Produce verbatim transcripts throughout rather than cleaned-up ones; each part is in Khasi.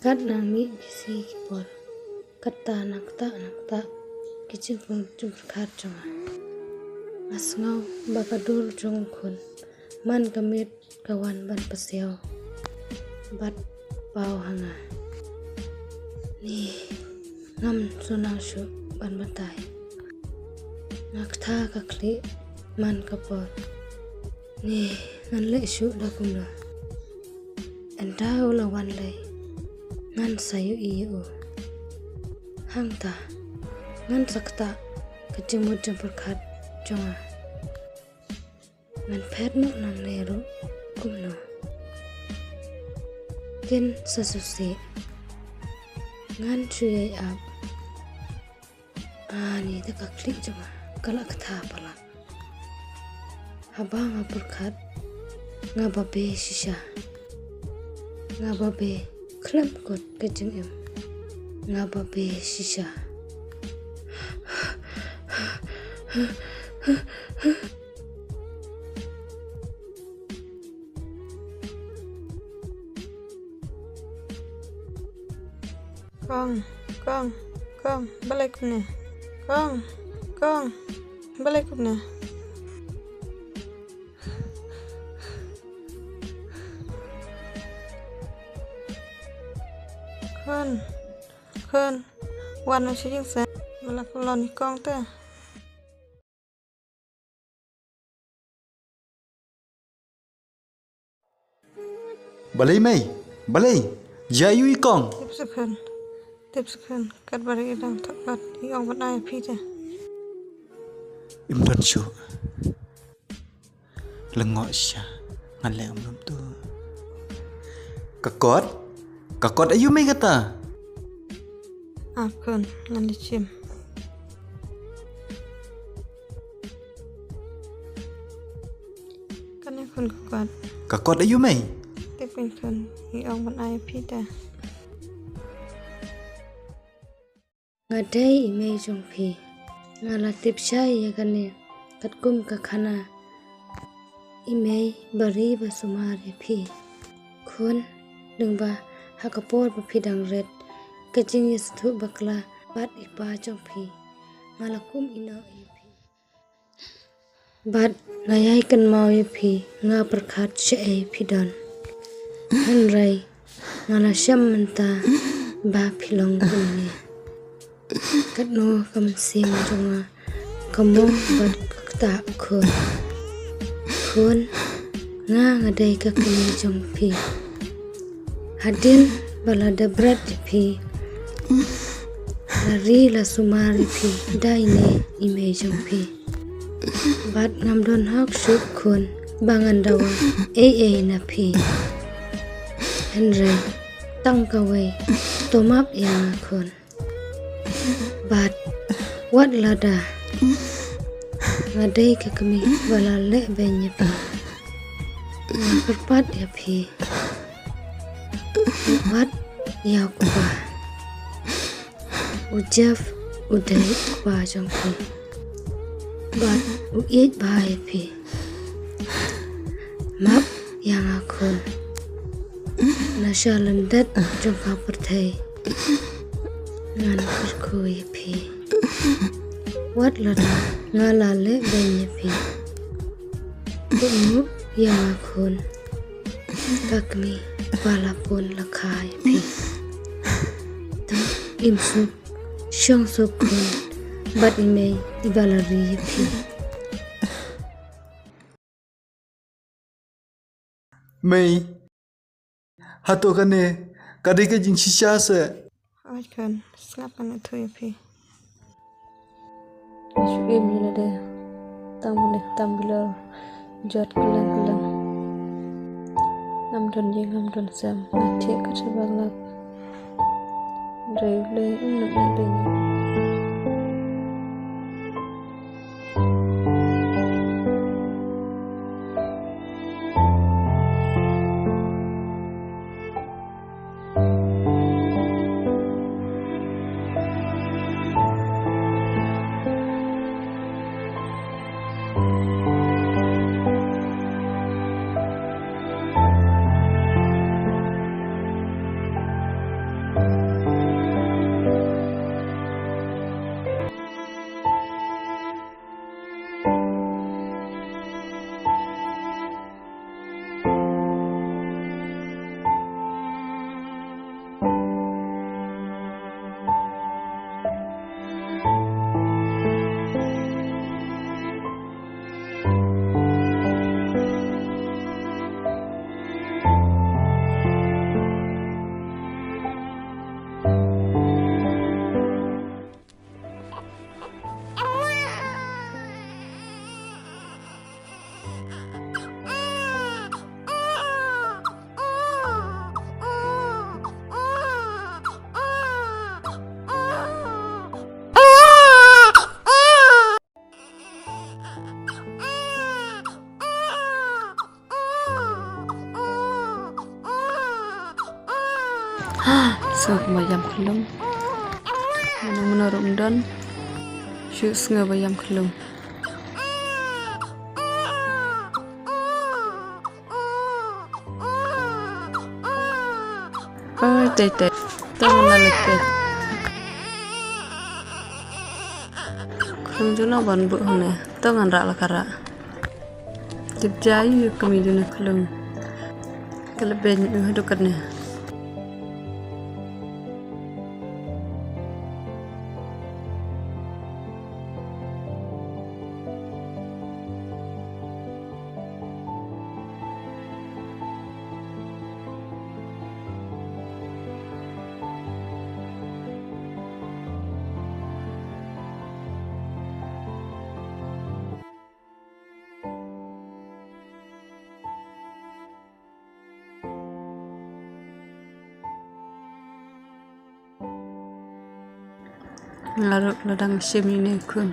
Katba nang mih ki sngi ki por, katta nang ktah nang ktah ki jingpyrkhat jong nga. Nga sngew ba ka dur jong u khun man ka miet ka wan ban pasiaw bad paw ha nga. Ni ngam sngewsih shuh ban batai. Nga ktah ka khlieh man ka por. Ni ngan leh shuh da kumno? Ynda u la wan lei ngan sa ïohi ïa u. Hangta ngan sa ktah ka jingmut jingpyrkhat jong nga. Ngan phet noh nangne ruh kumno? Kin sa sngewsih. Ngan shu ïai ap. Ani da ka khlieh jong nga ka la ktah palat. Haba nga pyrkhat nga babe shisha. Nga babe khlem kut ka jingim. Nga babe shisha. Kong, kong, kong, balei kumne? Kong, kong, balei kumne? Khun, khun, wan ma sha jingseng, ba la kyllon i kong te. Balei mei? Balei? Ïa ïu i kong. Tip sa khun. Tip sa khun. Katba i dang thok pat i ong ban ai phi te. Im don shuh. Lyngngoh sha. Ngan leh um lum tu. Ka kot? Ka kot aïu mei kata? Ah khun, ngan leit shim. Kane khun ka kot. Ka kot aïu mei? Tip ïa khun, i ong ban ai phi te. Nga dei i mei jong phi. Nga la tip shai ïa kane katkum ka khana i mei ba ri ba sumar ïa phi. Khun, lyngba ha ka por ba phi dang rit, ka jingïasngewthuh bakla bad i pa jong phi, nga la kum ïehnoh ïa phi. Bad nga ïai kynmaw ïa phi, nga pyrkhat shaei phi don. Hynrei nga la shem mynta ba phi long kumne. Katno ka mynsiem jong nga ka mong bad ka ktah khun. Khun, nga nga dei ka kmie jong phi. Hadien ba la dep bret ïa phi, la ri la sumar ïa phi da ine i mei jong phi. Bad ngam don hok shuh khun ba ngan dawa ei ei na phi. Hynrei tang kawei, to map ïa nga khun. Bad wat lada nga dei ka kmie ba la leh beiñ ïa phi, ngan kyrpad ïa phi. Wat ïa u kpa. U Jeff u dei u kpa jong phi. Bad u ïeit bha ïa phi. Map ïa nga khun. Na sha lyndet jong ka pyrthei ngan kyrkhu ïa phi. Wat lada nga la leh beiñ ïa phi, to map ïa nga khun. Ka kmie ba la pun la kha ïa phi. To im suk, shong suk khun bad i mei iba la ri ïa phi. Mei, hato kane ka dei ka jingshisha se? Hooid khun, sngap, ngan ïathuh ïa phi. Nga shu im ïa lade tang ban leh tam bilor, jot kylleng kylleng. Ngam don ïing, ngam don sem, nga thiah kat shaba lak. Hynrei U Blei um leh beiñ ïa nga. Sngap ba ïam khlum. Mano mano ruh ym don. Shu sngew ba ïam khlum. Oi, tei, tei. To ngan la leit peit. Khlum juno ban buh hangne. To ngan rah la ka rah. Tip jai ïa ka kmie jong nga khlum. Ka la beiñ ïa u haduh katne. Nga ruh la dang shim ïa ine i khun.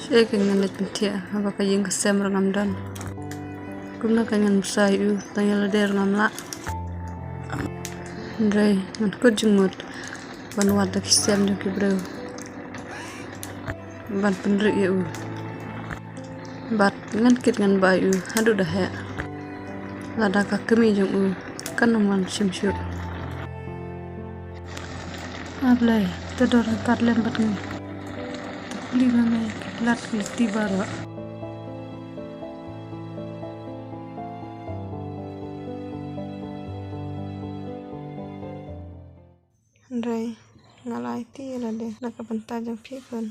Shaei ka ngan leit pynthiah haba ka ïing ka sem ruh ngam don. Kumno ka ngan bsa ïa u, tang ïa lade ruh ngam lah. Hynrei ngan kut jingmut ban wad da ki sem jong ki briew. Ban pynrih ïa u. Bad ngan kit ngan bai u haduh da heh. Lada ka kmie jong u kan ym wan shim shuh. A Blei, to dor ka kat lem bad ngi. To plie ma me ki lad ki lynti baroh. Hynrei nga la aiti ïa lade na ka bynta jong phi khun.